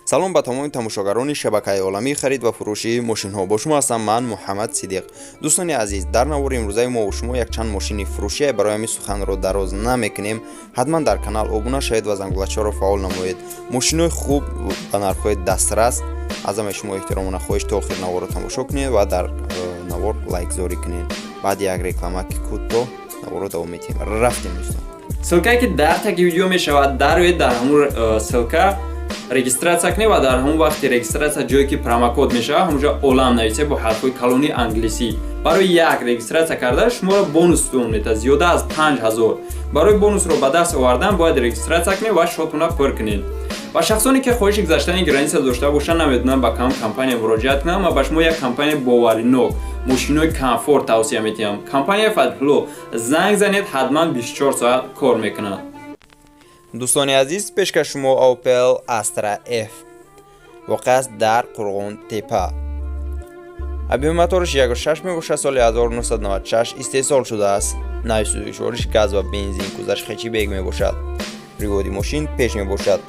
Салом ба тамоми тамошогарони шабакаи оламии харид ва фурӯши мошинҳо. Бо шумо ҳастам ман, Муҳаммад Сидиқ. Дӯстони азиз, дар навори имрӯзаи мо шумо якчанд мошини фурӯшие. Барои ҳамин суханро дароз намекунем. Ҳатман дар канал обуна шавед ва зангулачаро фаъол намоед. Мошинҳои хуб ба нархҳои дастрас. Аз ҳамаи шумо эҳтиромона хоҳиш, то охир наворро тамошо кунед ва дар навор лайкзорӣ кунед. Баъди як реклама ки кӯтоҳ, наворро давом медиҳем. Рафтем, дӯстон. Ссылка е ки дар таги видео мешавад, дароед, дар ҳамун ссылка регистрация кунед ва дар ҳамун вақти регистрация, ҷое ки промокод мешавад, ҳамунҷо «Олам» нависед бо ҳарфҳои калони англисӣ. Барои як регистрация карда шуморо бонус метад зиёда аз 5000. Барои бонусро ба даст овардан бояд регистрация кунед ва шотона пур кунед. Ва шахсоне ки хоҳиши гузаштани граница дошта бошанд, намедонанд ба кадом компания муроҷиат кунанд, ма ба шумо як компанияи боваринок, мошинои комфорт тавсия медиҳам. Компанияи Фатҳулло занг занед, ҳатман 24 соат кор мекунад. Дӯстони азиз, пешкаш шумо Opel Astra F, воқеъ аст дар Қурғон Тепа. Объёми мотораш 1,6 мебошад, соли 1996 истеҳсол шудааст. Навъи сӯзишвориш газ ва бензин, кузаш хэтчбек мебошад. Приводи мошин пеш мебошад.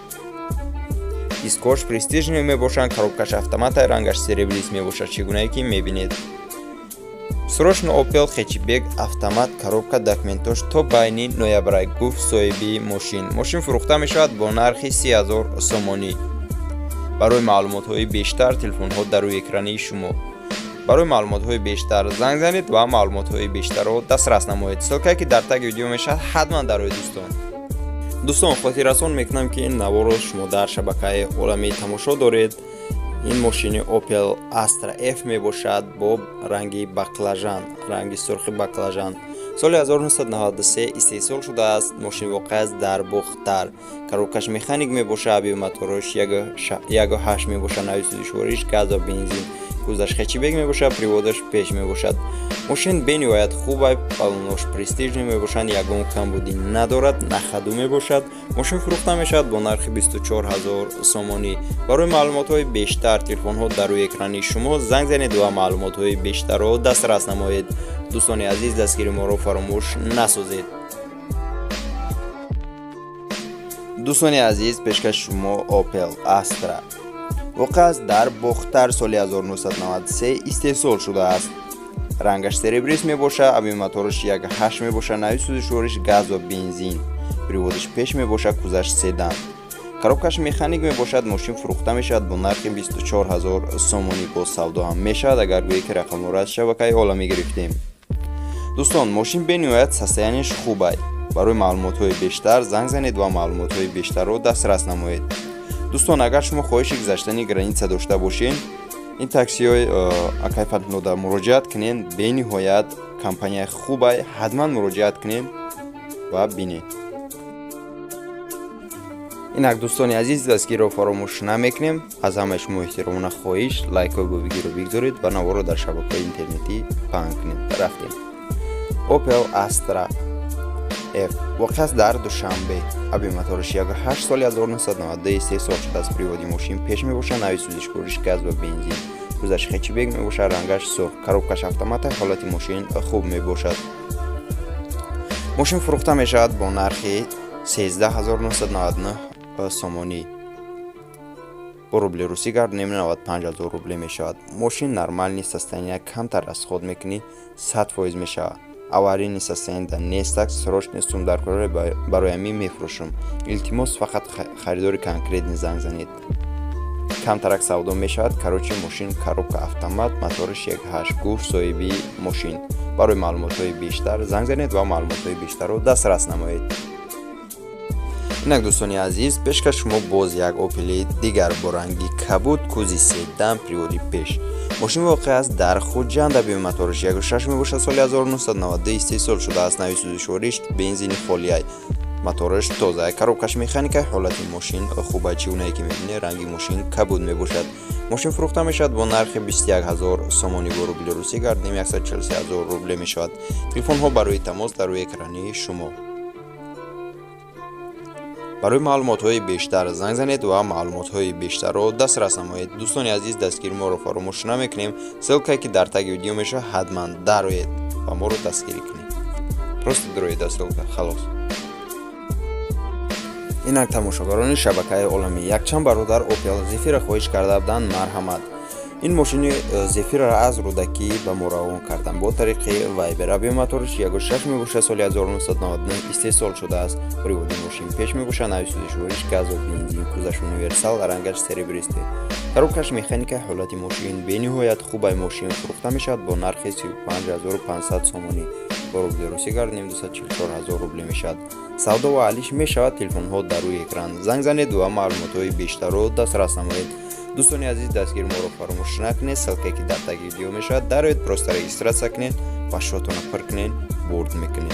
Дискош престижный мебошанд, коробкаш автомата, рангаш серебрист мебошад, чӣ гунае ки мебинед. Срочно Opel хэтчбек, автомат, коробка, документош то байни ноябрай, гуфт соҳиби мошин. Мошин фурӯхта мешавад бо нархи 30 000 сомонӣ. Барои маълумотҳои бештар телефонҳо дар рӯи экрани шумо. Барои маълумотҳои бештар занг занед ва маълумотҳои бештарро дастрас намоед. Ссылка е ки дар таги видео мешавад, ҳатман дароед, дӯстон. Дӯстон, хотиррасон мекунам, ки ин наворро шумо дар шабакаи оламӣ тамошо доред. Ин мошини Opel Astra F мебошад бо ранги баклажан, ранги сурхи баклажан. Соли 1993 истеҳсол шудааст. Мошин воқеъ аст дар Бохтар. Коробкаш механик мебошад, объёми мотораш 1,8 мебошад, навъи сӯзишвориш газ ва бензин, кузаш хэтчбек мебошад, приводаш пеш мебошад. Мошин бениҳоят хуб, балонош престижный мебошанд, ягон камбудӣ надорад, на ходу мебошад. Мошин фурӯхта мешавад бо нархи 24 ҳазор сомонӣ. Барои маълумотҳои бештар телефонҳо дар рӯи экрани шумо, занг занед ва маълумотҳои бештарро дастрас намоед. Дӯстони азиз, дастгири моро фаромӯш насозед. Дӯстони азиз, пешкаши шумо Opel Astra, воқеъ аст дар Бохтар, соли 1993 истеҳсол шудааст. Рангаш серебрист мебошад, объёми мотораш 1,8 мебошад, навъи сӯзишвориш газ ва бензин, приводаш пеш мебошад, кузаш седан, коробкаш механик мебошад. Мошин фурӯхта мешавад бо нархи 24 ҳазор сомонӣ. Бо савдо ҳам мешавад. Агар гӯе ки рақамҳоро аз шабакаи оламӣ гирифтем. Дӯстон, мошин бениҳоят состояние ш хубай. Барои маълумотҳои бештар занг занед ва маълумотҳои бештарро дастрас намоед. Дӯстон, агар шумо хоҳиши гузаштани граница дошта бошед, ин таксиҳои акай Фатҳуллода муроҷиат кунед. Бениҳоят компанияи хубай, ҳатман муроҷиат кунед ва бинед. Инак, дӯстони азиз, дастгирро фаромӯш намекунем. Аз ҳамаи шумо эҳтиромона хоҳиш, лайкҳои бобигиро бигзоред ва наворро дар шабакаҳои интернетӣ паҳн кунед. Рафтем. Opel Astra F, воқеъ аст дар Душанбе, объёми мотораш 1,8, соли 1992 истеҳсол шудааст. Приводи мошин пеш мебошад, навъи сӯзишвориш газ ва бензин, кузаш хэтчбек мебошад, рангаш сурх, коробкаш автомата, ҳолати мошин хуб мебошад. Мошин фурӯхта мешавад бо нархи 13 999 сомонӣ. Бо рубли русӣ гардонем, 95 ҳазор рубле мешавад. Мошин нормальный состояние, камтар расход мекунӣ, 100% мешавад. Аварийный состояние нестак. Срочный сум дар кора, барои ҳамин мефурӯшам. Илтимос, фақат харидори конкретный занг занед. Камтарак савдо мешавад. Короче, мошин коробка автомат, моториш 1,8, гуфт соҳиби мошин. Барои маълумотҳои бештар занг занед ва маълумотҳои бештарро дастрас намоед. Инак, дӯстони азиз, пешкаш шумо боз як Опели дигар бо ранги кабуд, кузи седан, приводи пеш. Мошин воқеъ аст дар Хуҷанд, объёми мотораш 1,6 мебошад, соли 1992 истеҳсол шудааст. Навъи сӯзишвориш бензини холиай, мотораш тоза, коробкаш механика, ҳолати мошин хуба. Чӣ гунае ки мебинед, ранги мошин кабуд мебошад. Мошин фурӯхта мешавад бо нархи 21 ҳазор сомонӣ. Бо рубли русӣ гардем, 143 ҳазор рубле мешавад. Телефонҳо барои тамос дар рӯи экрани шумо. Барои маълумотҳои бештар занг занед ва маълумотҳои бештарро дастрас намоед. Дӯстони азиз, дастгири моро фаромӯш намекунем. Ссылка е ки дар таги видео мешавад, ҳатман дароед ва моро дастгирӣ кунед. Просто дароед, ссылка, халос. Инак тамошогарони шабакаи оламӣ, якчанд бародар Opel Zafira хоҳиш карда буданд, марҳамат. Ин мошини Zafira аз Рӯдакӣ ба мо равон карданд бо тариқи Viber. Объёми мотораш 1.6 мебошад, соли 1999 истеҳсол шудааст. Приводи мошин пеш мебошад, нави сӯзишвориш газу бензин, кузоваш универсал, рангаш серебристый. Коробкаш механика, ҳолати мошин бениҳоят хуб. Ай мошин фурӯхта мешавад бо нархи 35 500 сомонӣ. Бо рубли русӣ гардонем, 244 000 рубле мешавад. Савдо ва алиш мешавад. Телефонҳо дар рӯи экран, занг занед ва маълумотҳои бештарро дастрас намоед. Дӯстони азиз, дастгири моро фаромӯш накунед. Ссылкае ки дар таги видео мешавад, дароед, просто регистрация кунед ва шотона пур кунед, бурд мекунед.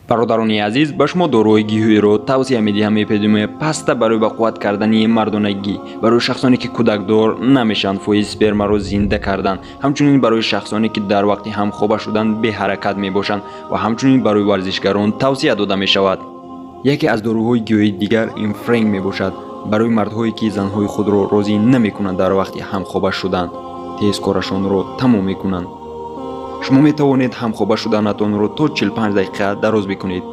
Бародарони азиз, ба шумо доруҳои гиёҳиро тавсия медиҳам. Эпидемия паста барои ба қувват кардани мардонагӣ, барои шахсоне ки кӯдакдор намешаванд, фоизи спермаро зинда кардан, ҳамчунин барои шахсоне ки дар вақти ҳамхоба шудан беҳаракат мебошанд ва ҳамчунин барои варзишгарон тавсия дода мешавад. Яке аз доруҳои гиёҳии дигар ин френк мебошад, барои мардҳое ки занҳои худро розӣ намекунанд дар вақти ҳамхоба шудан, тез корашонро тамом мекунанд. Шумо метавонед ҳамхоба шуданатонро то 45 дақиқа дароз бикунед.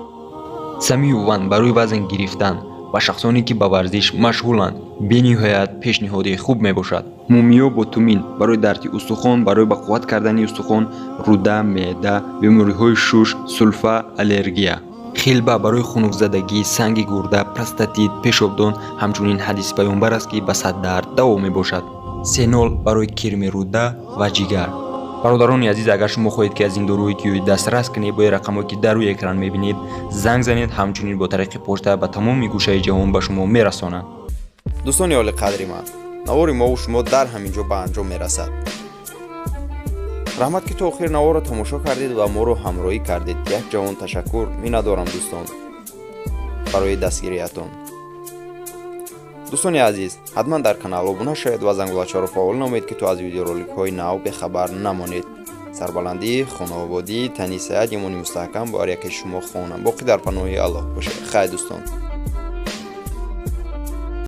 Самиюван барои вазн гирифтан ва шахсоне ки ба варзиш машғуланд, бениҳоят пешниҳоди хуб мебошад. Мумиё бо тумин барои дарди устухон, барои ба қувват кардани устухон, рӯда, меъда, бемориҳои шуш, сулфа, аллергия. Хилба барои хунукзадагӣ, санги гурда, простатит, пешобдон. Ҳамчунин ҳадиси паёмбар аст, ки ба сад дард даво мебошад. Сенол барои кирми рӯда ва ҷигар. Бародарони азиз, агар шумо хоҳед, ки аз ин доруҳои гиёҳӣ дастрас кунед, бо рақамҳое ки дар рӯи экран мебинед, занг занед. Ҳамчунин бо тариқи почта ба тамоми гӯшаи ҷаҳон ба шумо мерасонанд. Дӯстони олиқадри ман, навори мову шумо дар ҳамин ҷо ба анҷом мерасад. Раҳмат, ки то охири наворро тамошо кардед ва моро ҳамроҳӣ кардед. Як ҷаҳон ташаккур миннатдорам, дӯстон, барои дастгириятон. Дӯстони азиз, ҳатман дар канал обуна шавед ва зангулачаро фаъол намоед, ки то аз видеороликҳои нав бехабар намонед. Сарбаландӣ, хонаободӣ, тани сеҳат, имони мустаҳкам ба ҳар яке шумо хонам. Боқӣ дар паноҳи Аллоҳ бошед. Хай, дӯстон.